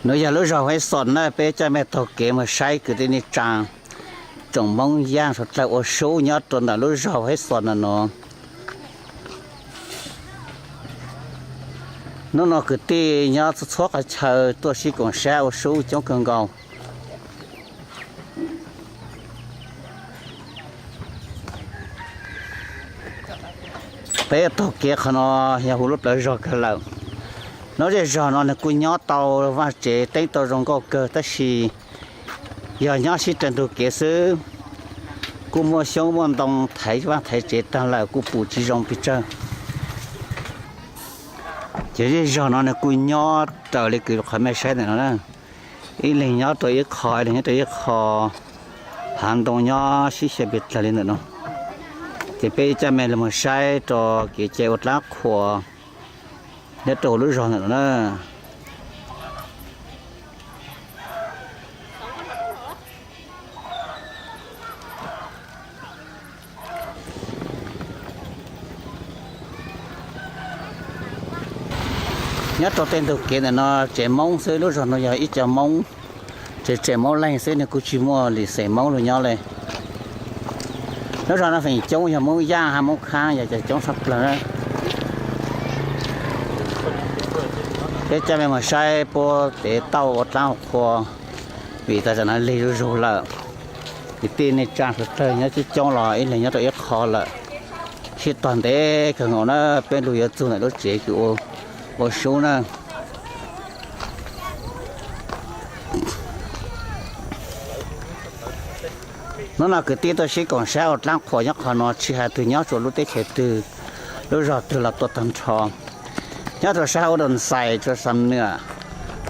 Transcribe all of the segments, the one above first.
Nuav yog lub zog Huaib Xos na, peb coj mej taug kev moog saib kwv tij neej tsaa tsoom Moob Yaaj suav dlawg ua sub nyob rua ntawm lub zog Huaib Xos no nuav. Nub nua kwv tij nyob txhua txhua qhov chaw tuaj sib koom sab ua sub coob kawg nkaus. Peb taug kev qhov no yog huv lub plawv zog kawg lawm. Nub zej zog no nwg kuj nyob tau vaaj tsev teeb tau zoo nkauj kawg tab sis yog nyob sib raws ntug kev xwb, kuj muaj xyoob muaj ntoo thaiv vaaj thaiv tsev taag lawm kuj pum tsi zoo pes tsawg. Ces zej zog no nwg kuj nyob raws li kws qhov mej saib ntawm no na, ib leeg nyob rua ib qho, ib leeg nyob rua ib qho, hav ntoo nyob sib xyaw pes dlaag li ntawm no. Ces peb coj mej lug moog saib rua kev cai ua dlaab qhuas nyob rua huv lub zog ntawm no na. Nyob rau tej ntug kev ntawm no tsev Moob xwb, lub zog no yog ib co Moob, tsev tsev Moob Leeg xwb, nwg kuj tsis muaj lim xeem Moob lug nyob le. Lub zog no feem coob yog Moob Yaaj hab Moob Khaab yog cov coob tshaj plawg na. Peb coj mej moog saib puab tev tauj ua dlaab qhua, vim tas zam no lig zuj zug lawm. Kwv tij neej tsaa suav dlawg nyob coob coob los ib leeg nyob rau ib qho lawm. Sib tog ntev kawg nkaus na, peb lug yuav txug ntawm lub tsev kws ua sub na. Nub no kwv tij tuaj sib koom sab ua dlaab qhuas nyob qhov no, tsis has twg nyob tsuas lub teb chaws twg, lub zog twg los tuaj taag nrho. Nyob rua sab huv Doo Xais, rua Xam Nuam,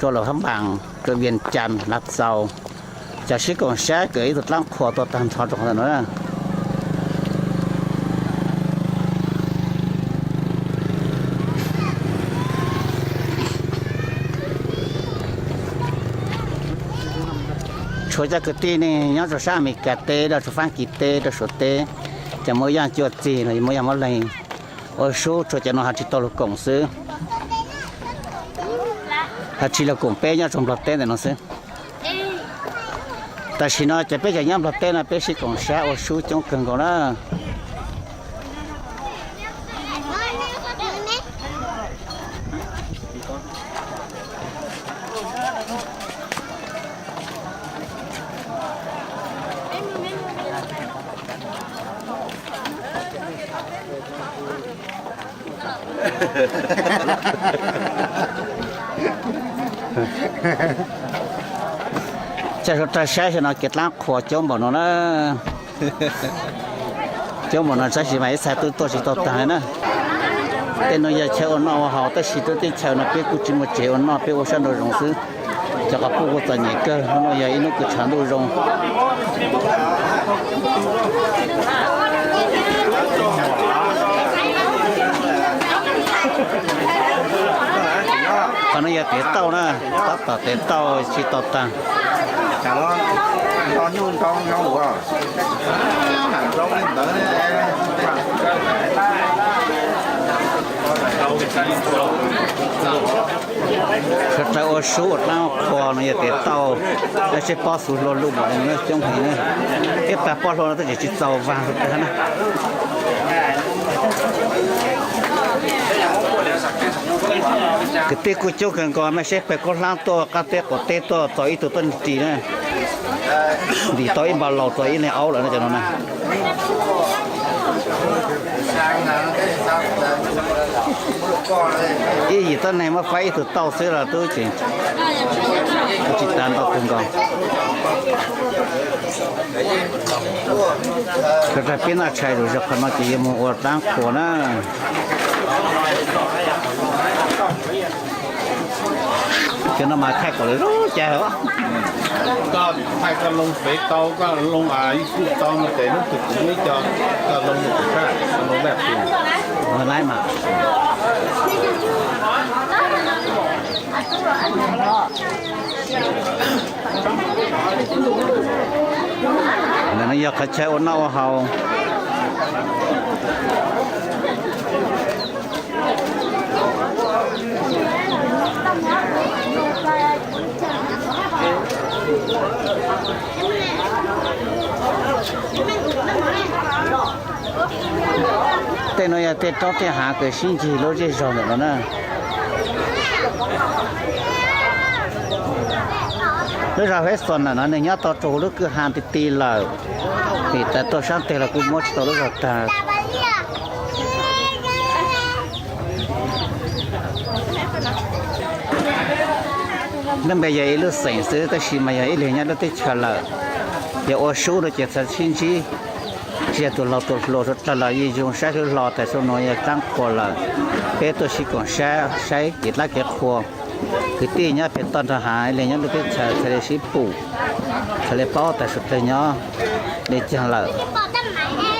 rua Luam Phab Npaas, rua Vias Cas, Lav Xaus, cov sib koom sab kws ib tug dlaab qhuas tuaj taag nrho rua qhov ntawm no. Tshuav cov kwv tij neeg nyob rua sab Amelikas teb, rua Faab Kis teb, rua Suav teb, cov Moob Yaaj cuaj txig los Moob Yaaj Moob Leeg ua sub, tshuav cov no has tsis tau lug koom xwb. Has tsis lug koom peb nyob rua Nplog teb ntawm no xwb. Tam sim no ces peb cov nyob Nplog teb no peb sib koom sab ua sub coob kawg nkaus na. Coj suav dlawg saib xwb no kev dlaab qhuas coob npaum no na. Coob npaum no tab sis mas ib txha tub tuaj tsis tau taag na. Tej nuav yog chaw ua noj ua haus tab sis rua teb chaws no peb kuj tsis muaj tsev ua noj, peb ua sab nraum zoov xwb. Cov quas puj kuj txom nyem kawg, hnub no yog ib hnub kws tshav ntuj zoo. Qhov no yog tev tauj na, tab tom tev tauj tsis tau taag. Suav dlawg ua sub ua dlaab qhuas no yog tev tauj, tab sis pob xuv hlua lug npaum no coob heev na. Ib plag pob hlua no twb tseem tsis txaus vaag suav dlawg na. Kwv tij kuj coob kawg nkaus, mej saib pawg khaub hlaab tuaj qab teb quav teb tuaj txaus ib tug tuab neeg ris na. Ntim tau ib npau laus txaus ib leeg aub lawm no cov no na. Ib yim tuab neeg muab faib ib tug tauj xwb los tub tseem tsis tas ntau kawg nkaus. Suav dlawg pib noj tshais zuj zus qhov no ces yuav moog ua dlaab qhuas na. Cov no mas thaij kom lawv zoo cas os. Koj thaij koj loo fev tau, koj loo YouTube tau no ces hnub twg kuv muab ib co koj loo rau kuv saib, loo live stream. Laiv mas. Ntawm no yog qhov chaw ua noj ua haus. Tej no yog tej roob tej hav kws sib ncig lub zej zog ntawm no na. Lub zog Hej Xos ntawm no nws nyob tau rau lub kwj ha ti ti lawm, vim tas tuaj sab teg los kuj muab tsis tau lub zog tag. Nyob npe yog ib lub xeem xwb tab sis mas yog ib leeg nyob lub teb chaws lawm, yog ua sub rau ces txhaj sib ntsib. Tsis yog tus laug tus hluas suav dlawg los yeej zoo saib hlub hlo tas, saum no yog tsaab qhua lawm. Peb tuaj sib koom saib kev dlab kev qhua. Kwv tij nyob pem toj nrag hav, ib leeg nyob lub teb chaws txhaj le sib pum, txhaj le paub tas suav dlawg nyob le caag lawm.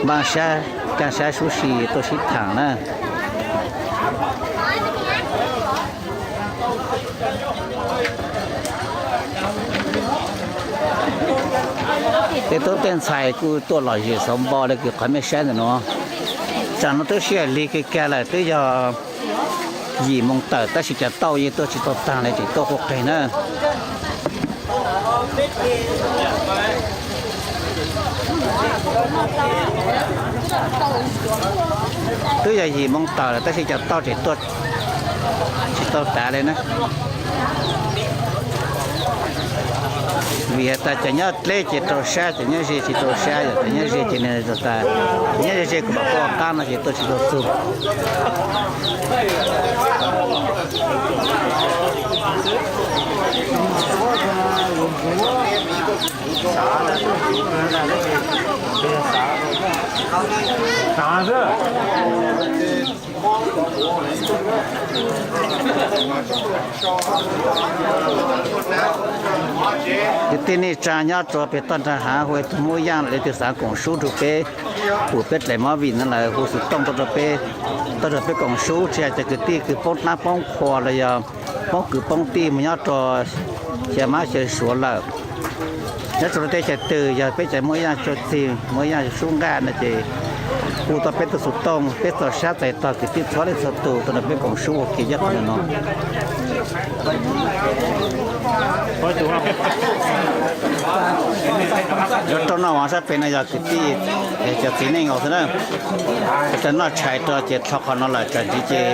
Npaaj sab, caaj sab sub si tuaj sib thaam na. Tej tub tej ntxhais kuj tuaj lom zem xauv npo le kws qhov mej saib ntawm no. Tsam no twb sij hawm lig kawg kag lawm, twb yog yim moos tawm tab sis cov tauj yeej tuaj tsis tau taag le tseem tuaj quaj qeeg na. Twb yog yim moos tawm lawm tab sis cov tauj tseem tuaj tsis tau tav le na. Vim has tas cov nyob dleb ces rau sab, cov nyob ze tsis rau sab, yog cov nyob ze ces nws tas, cov nyob ze ze kuj pom quaj qaab no ces tuaj tsis tau txug. Kwv tij neej tsaa nyob rua peg toj nraag haav hu tus Moob Yaaj lawm, leej twg xaav koom sub rua peb, pum peb dlaim movie no lawm hu xov tooj tuaj rua peb, tuaj rua peb koom sub, tsis has cov kwv tij kws poob dlaab poob qhua los yog poob kwv poob tij mus nyob rua xyaw mab xyaw suav lawm, nyob rua lub teb chaws twg, yog peb cov Moob Yaaj txuj txig, Moob Yaaj sub nqaj no ces hu tau peb tug xov tooj, peb txaus sab txais tog kwv tij txhua leej txhua tug tuaj nrog peb koom sub ua ke nyob qhov no. Yuav rau noj mov sab pem no yog kwv tij, cov txiv neej os xwb na. Tau noj tshais rau ces dlhau qhov no lawm, tsam ntsis ces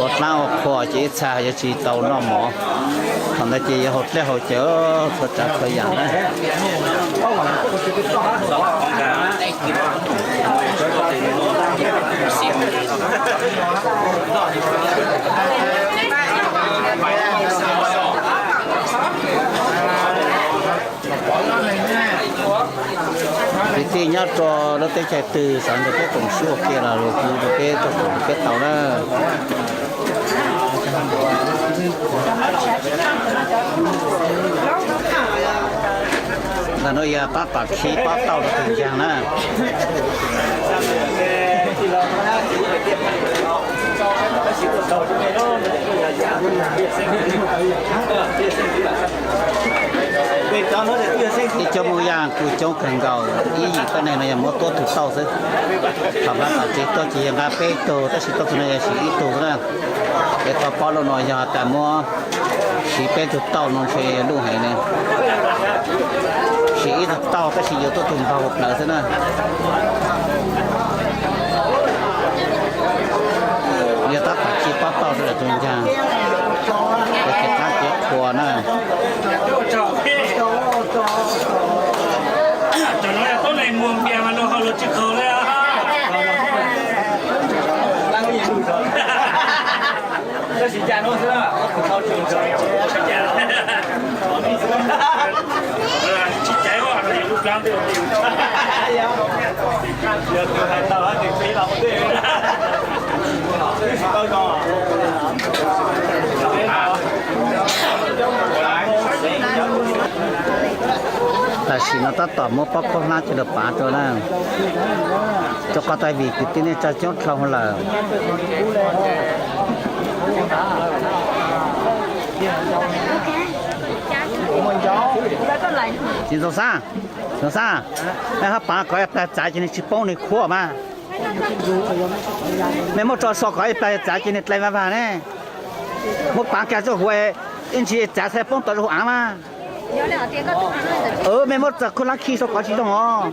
ua dlaab ua qhua ces ib txha yuav tsis tau noj mov. Thaum ntawd ces yuav haus dlej haus cawv txhua tsav txhua yaam na. Kwv tij nyob rua lub teb chaws twg xav nrog peb koom sub ua ke los lug hu rau peb, tuaj koom rau peb tau na. Ntawm nuav yog tab tom khi pob tauj rau tug ncaag na. Ib coob Moob Yaaj kuj coob kawg nkaus, ib yim tuab neeg no yog muab tuab tug tauj xwb. Thaum nqa tom tsev tuaj ces yog nqa peb tug, tab sis tuaj txug no yog siv ib tug na. Peb tau paub lub no yog tas muab siv peb tug tauj no ntshe luj heev ne. Siv ib tug tauj tab sis yuav tuab tug npaug ua plawv xwb na. Yog tab tom khi pob tauj rau ntawm tug ncaag, kev dlaab kev qhua na. Tam sim no tab tom muab pob khaub hlab coj lug pav rua na, rua qhov tas vim kwv tij neej tsa coob dlhau lawm. Txiv Ntxoov Xab, Ntxoov Xab, mej ho pav kom ib plag txav ces nwg tsis poob nwg khuam mas. Mej muab tso so kom ib plag txav ces nwg dlai vag vag ne. Muab pav kag rua huv, ib ntsis txav txhaj poob tod rua huv aav mas. Mej muab txawm khuj lab khi sau kov tsis zoo os.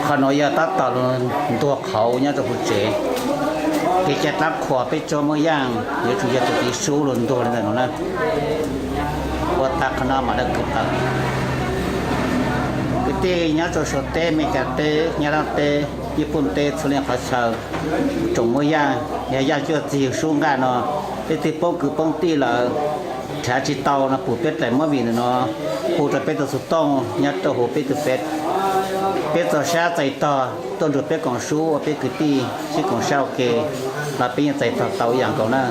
Qhov no yog tab tom los ntuag qhauv nyob rau hauv tsev. Kev cai dlaab qhuas peb tsob muab yaaj yuav tsum yog tus tiv sub los ntuag li ntawm no na. Ua tag qhov no mam li kwv tawm. Kwv tij nyob rau Suav teb, Meskas teb, Nyab Laaj teb, Yiv Pooj teb, txhua leej qhov chaw, tsoom muab yaaj, yog yaaj cuaj txig yug sub nqaj no, leej twg poob kwv poob tij lawm, rhav tsis tau no pum peb daim movie ntawm no, hu rau peb tug xov tooj nyob rau hauv peb tug Face, peb txaus sab txais tog tuaj nrug peb koom sub ua peb kwv tij sib koom sab ua ke los peb yeej txais tog tau ib yam nkaus na.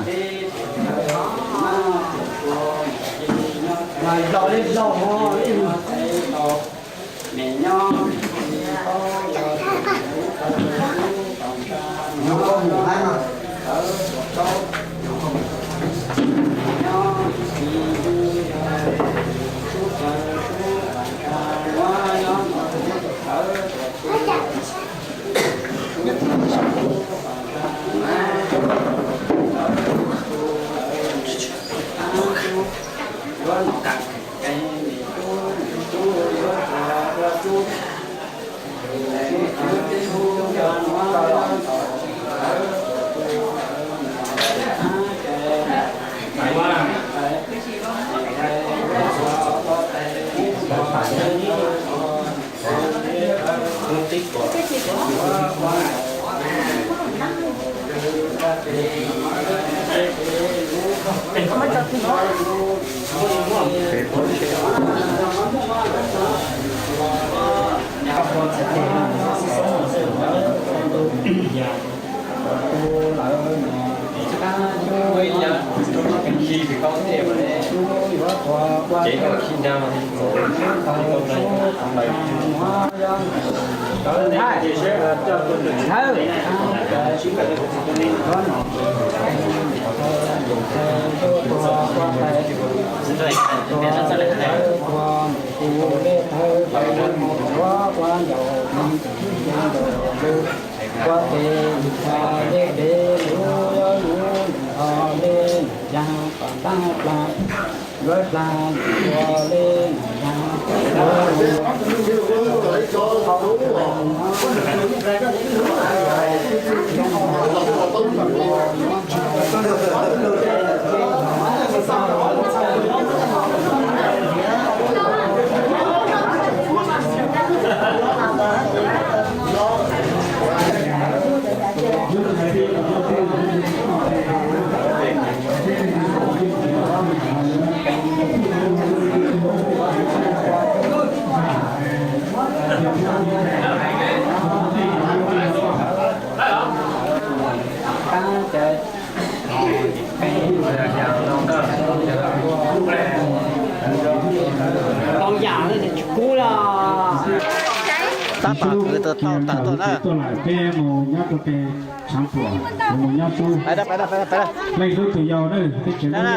Tab tom kwv tau tawm tuaj na.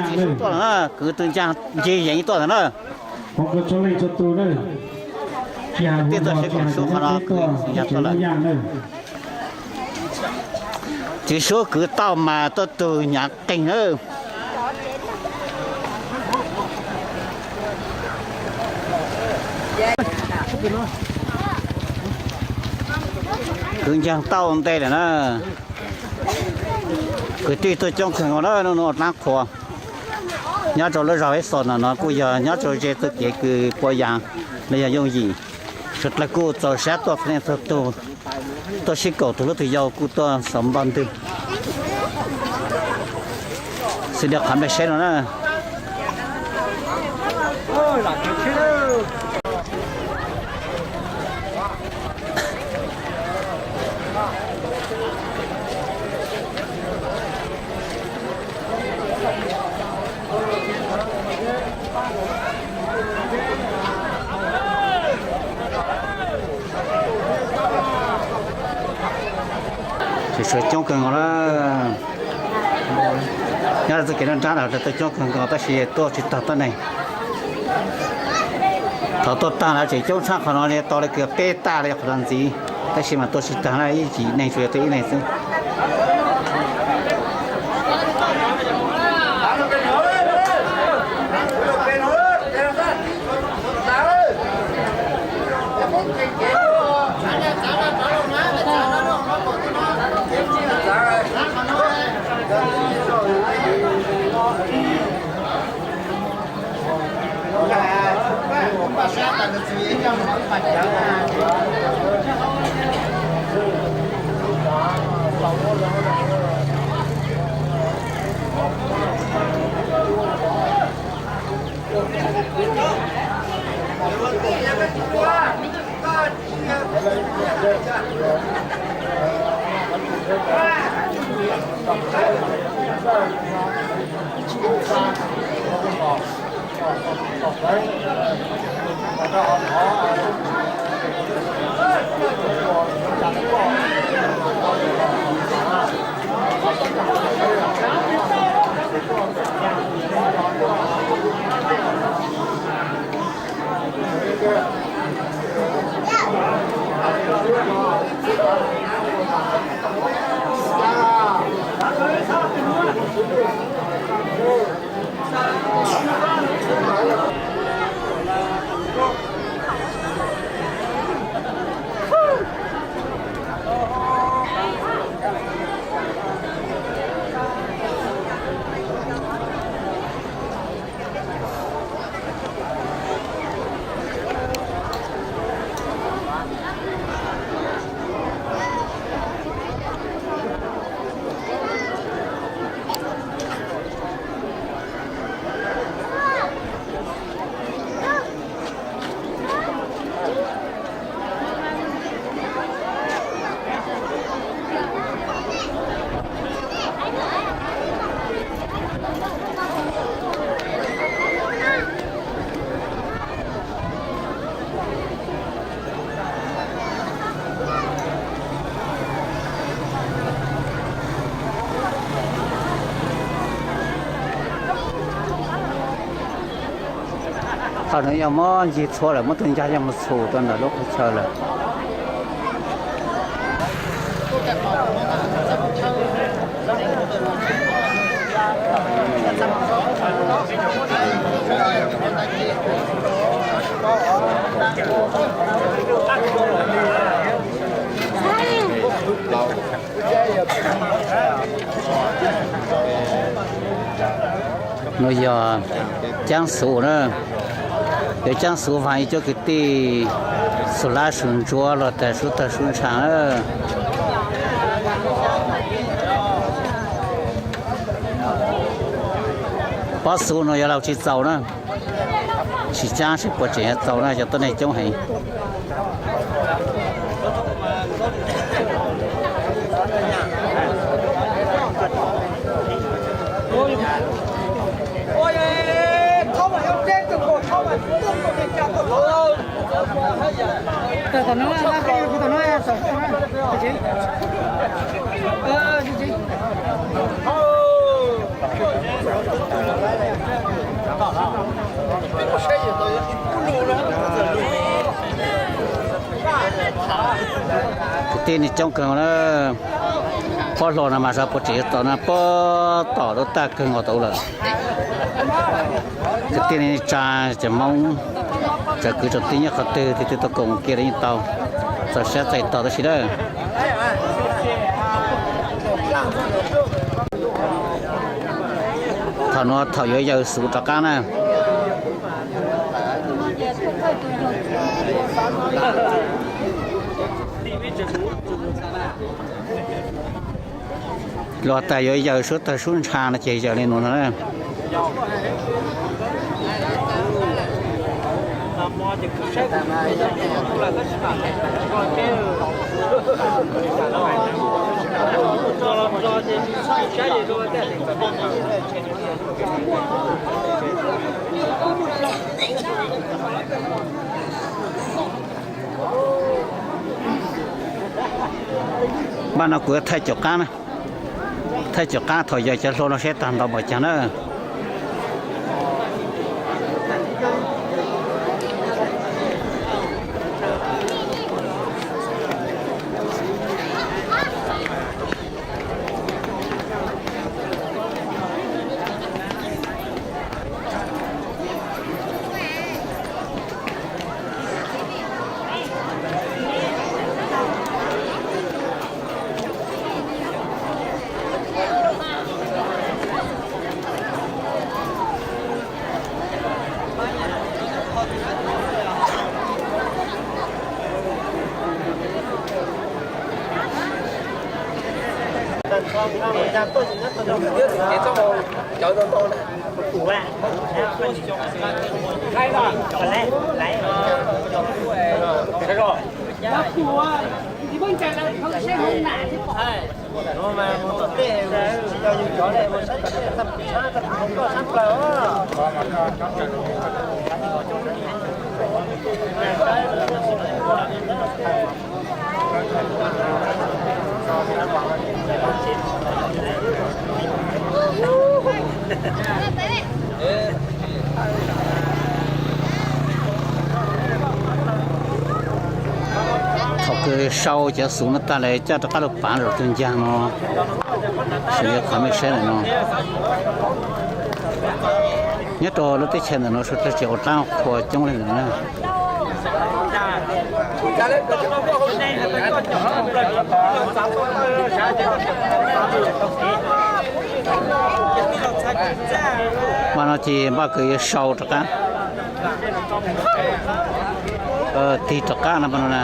Tsis sub tuaj lawm na, kwv tw ncaag nce yeev tuaj ntawm na. Tij tuaj sib koom sub qhov no kwv ncaag tuaj lawm. Tsis sub kwv tau mas tuaj tug nyav qeeg na. Kwv ncaag tau ntej lawm na. Kwv tij tuaj coob kawg nkaus na, nub nua dlaab qhuas. Nyob rau lub zog Ib Xos no no kuj yog nyob rau ze txoj kev kws puas yaas los yog yooj yim. Suav dlawg kuj txaus sab tuaj txhua leej txhua tug, tuaj sib koom tug hlub tug yau kuj tuaj xaus npaj ntwg. Xws li qhov npe saib no na. Tsis sua coob kawg nkaus na. Nyob rau txoj kev nruab nrab no tuaj coob kawg nkaus tab sis tuaj tsis tau tuab neeg. Thaum tuaj tag lawv tseem coob tshaj qhov no li, tau li kws peb taj li qhov no ntxiv, tab sis mas tuaj tsis tag na, ib cim neeg tsuas yog tuaj ib leeg xwb. Thaum no yog muab ncig txhua lawm, muab tug ncaj yog mus txhum rau ntawm lub qhov chaw lawm. No yog caab xuv na, yog caab xuv vaag ib cuab kwv tij xuv lab xuv ntsuav los tas sub tawg sub ntsha na. Pob xuv no yog laug tsis txaus na, tsis caab tsis puas tseem txaus na, cov tuab neeg coob heev. Kwv tij neeg coob kawg na, pob hluas no mas xyov puas tseem yuav txaus na, pob tom lub tag kawg nkaus tau lawm. Kwv tij neej tsa, cov Hmoob, tsoom kwv tsoom tij nyob qhov twg thiaj tuaj koom kiag li yeej tau, txaus siab txais tos tab sis na. Thaum no thaum yuav yaws xuv rov qab na. Luag tas yuav yaws sub tawg sub ntsha no ces yaws li nuav no na. Npaj no kuv thaij caum qaab na, thaij caum qaab thaum yaws cov hlua no seb tag ntau npaum caag na. Thaum kws sau cov xuv no tag lawm coj rov qab los pav rau tus ncaag no, sawv daws qhov mej saib ntawm no. Nyob rau lub teb chaws ntawm no sawv daws tseem ua dlaab qhua coob le ntawm no. Mas no ces npaj kws yuav sau rov qab, tig rov qab no no na.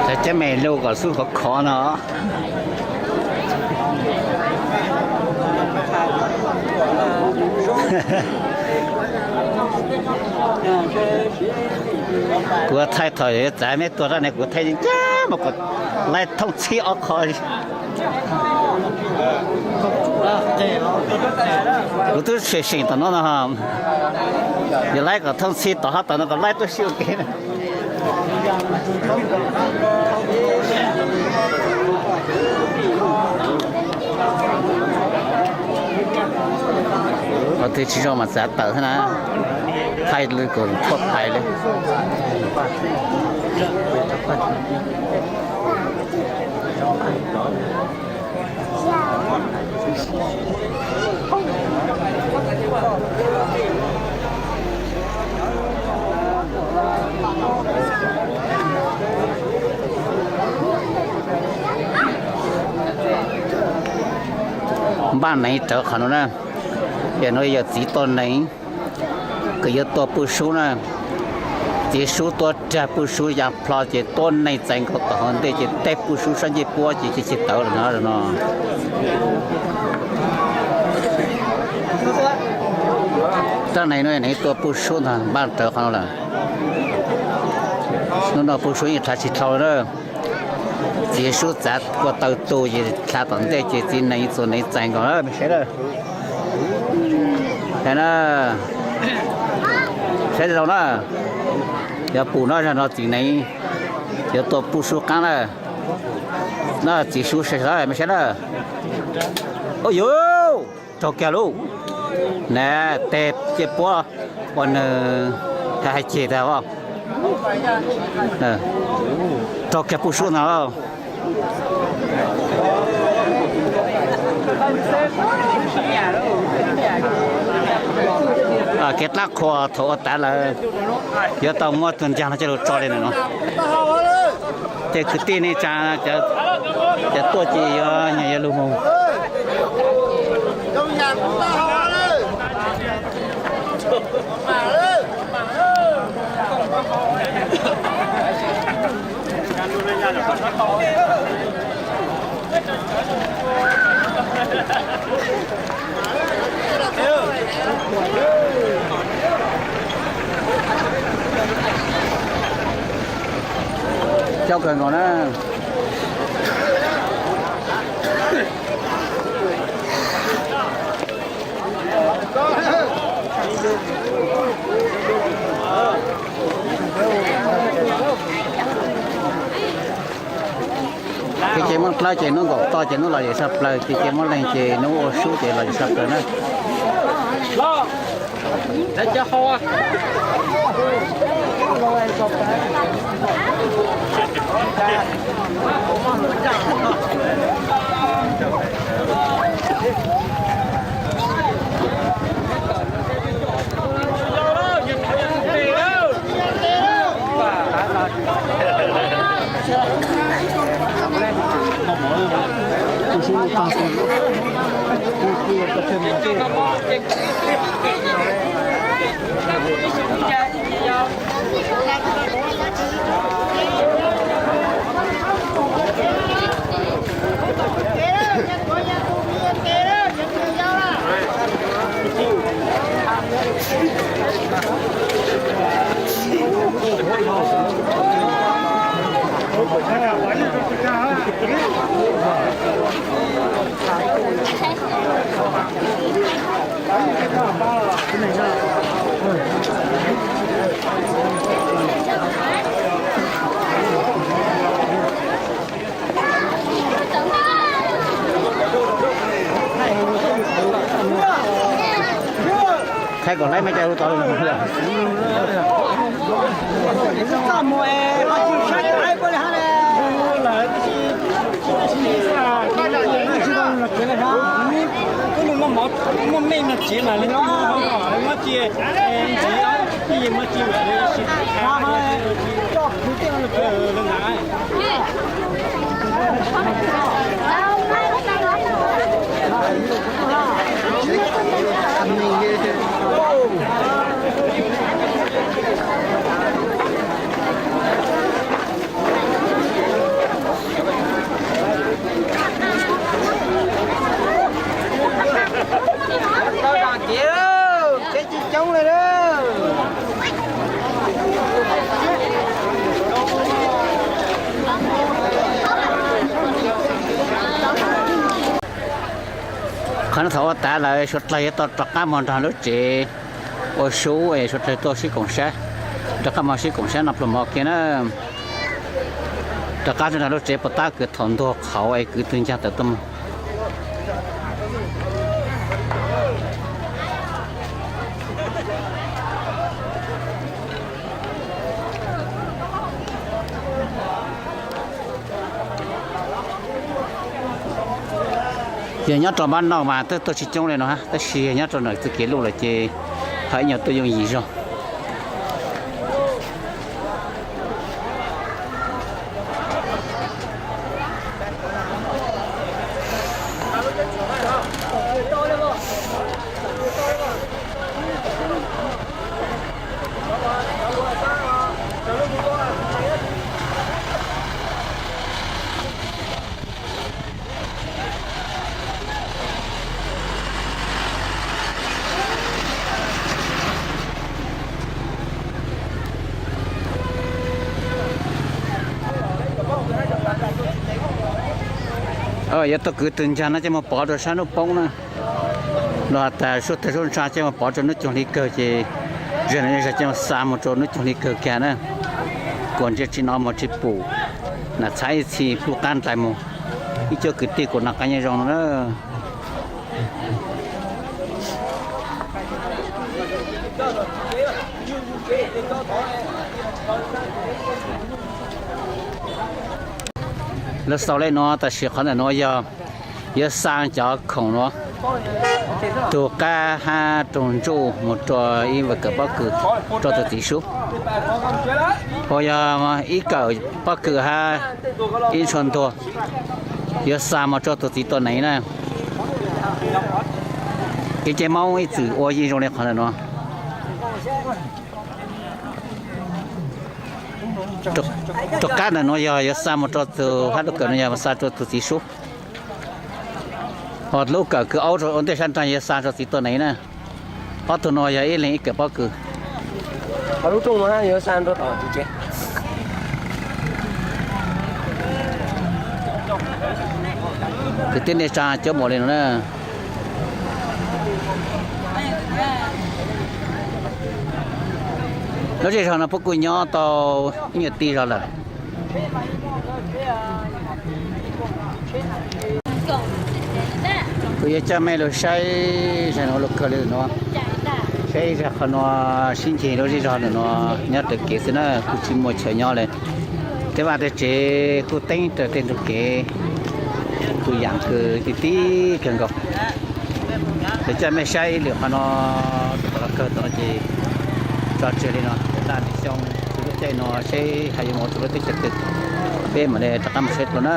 Cov cab me lug kom xub khov khov no. Kuv thaij thaum yuav txav mej tuaj rau ne, kuv thaij ncaj ncaj mas kuv laij thooj txhib ob qho. Kuv twb seem seem tom no no, yog laij kom thooj txhib tom hab tom no kom laij tuaj si ua ke. Twb tsis zoo mas txav tawm thiab na. Thaij li kom thuaj phais li. Npaj neev rawv qhov no na. Ces no yog txiv tuaj neev, kws yuav tua Pub Sub na. Txiv Sub tuaj rag Pub Sub ya plho ces tuab neeg txais nkaus tom hauv ntej ces teb Pub Sub sab ncej puab ces cia tawv lawm no no. Rab neev no neev tua Pub Sub ntag, npaj rawv qhov no lawm. Hnub no Pub Sub yeej rhav tsis dhau na. Txiv Sub txav kua taw tu ces dlha tom ntej ces txiv neev txuas neev txais nkaus na, saib na. Saib na, saib zoo na, yuav pum no zag no txiv neev yuav tua Pub Sub qaab na. No txiv Sub saib, saib na. Ua yuv, raug kiag lauj. Na, teg cej puab ua nws hais ceg tag os. Raug kiag Pub Sub ntag. Kev dlaab qhua thaum ua tav lawm, yuav tau muab tug ncaag no coj lug tso li ntawm no. Ces kwv tij neej tsaa, cov tuaj ces yuav nyias yuav lug moog. Coob kawg nkaus na. Kev cai Moob Dlawb ces hnub nkaum toj ces hnub lom zem tshaj plaws, kev cai Moob Leeg ces hnub ua sub ces lom zem tshaj plaws na. Thaij kom laib mej cov lug tod. Muaj mej no tsev mas li no, muab tsi, ntxiv, muab tsi mas li. Tau daag kev, tsev tsis coob li lawm. Qhov no thaum ua tav lawm suav dlawg yuav tau rov qab moog nrog lub tsev ua sub es suav dlawg tuaj sib koom sab, rov qab moog sib koom sab noj pluag mov kiag na. Rov qab nrog lub tsev puas tab kwv thaum ntuag qhauv es kwv tug ncaag tawm tuaj moog. Yog nyob rau npab noj mas twb tuaj tsis coob li no, tab sis yog nyob rau ntawm txoj kev luj lawm ces ho ib nyuag tuaj yooj yim zog. Yuav tau kwv tus ncag no coj mus pov rau sab hnub poob na, los tas suab tawg suab ntsa coj mus pov rau hnub coog hli kawg ces zag no zag coj xa mus rau hnub coog hli kawg kiag na. Kuas ntsia tsis hnov mus tsis pum, nam txhab ib txhis pub qab ntais mus. Ib cuab kwv tij kuas noj qab nyob zoo no na. Lawv xaus li no, tam sim qhov ntawm no yog yuav xa cov khoom no, tug qab hab roog ntsuj mus rua ib kawm pob kws rua tug txiv sub, ho yog ib kawm pob kws hab ib ntshua ntuag, yuav xa mus rua tug txiv tua neev na. Kev cai Moob ib txwm ua yeej zoo li qhov ntawm no. Rov qab ntawm no yog yuav xa mus rua tug hab lub kawm no yog xa rua tug txiv sub, ho lub kawm kws aub ua ntej sab nraag yuav xa rua txiv tua neev na. Ob tug no yog ib leeg ib kawm pob kws. Kwv tij neej tsa coob npaum li no na. Lub zej zog no puab kuj nyob tau ib nyuag tij zog lawm. Kuv yuav coj mej lug saib zag nuav lug kawg li no, saib zag qhov no, sib ncig lub zej zog ntawm no nyob raws kev xwb na, kuj tsis muaj chaw nyob li. Tej vaj tej tsev kuj teeb raws tej ntug kev, kuj yaam kws tij tib kawg nkaus. Ces coj mej saib ib lwm qhov no, tus tom los kawg tom no ces tso tseg li no, laj xyoo txug lub caij no seb has yuav mus rua lub teb chaws twg, peb mam li rov qab mus saib dlua na.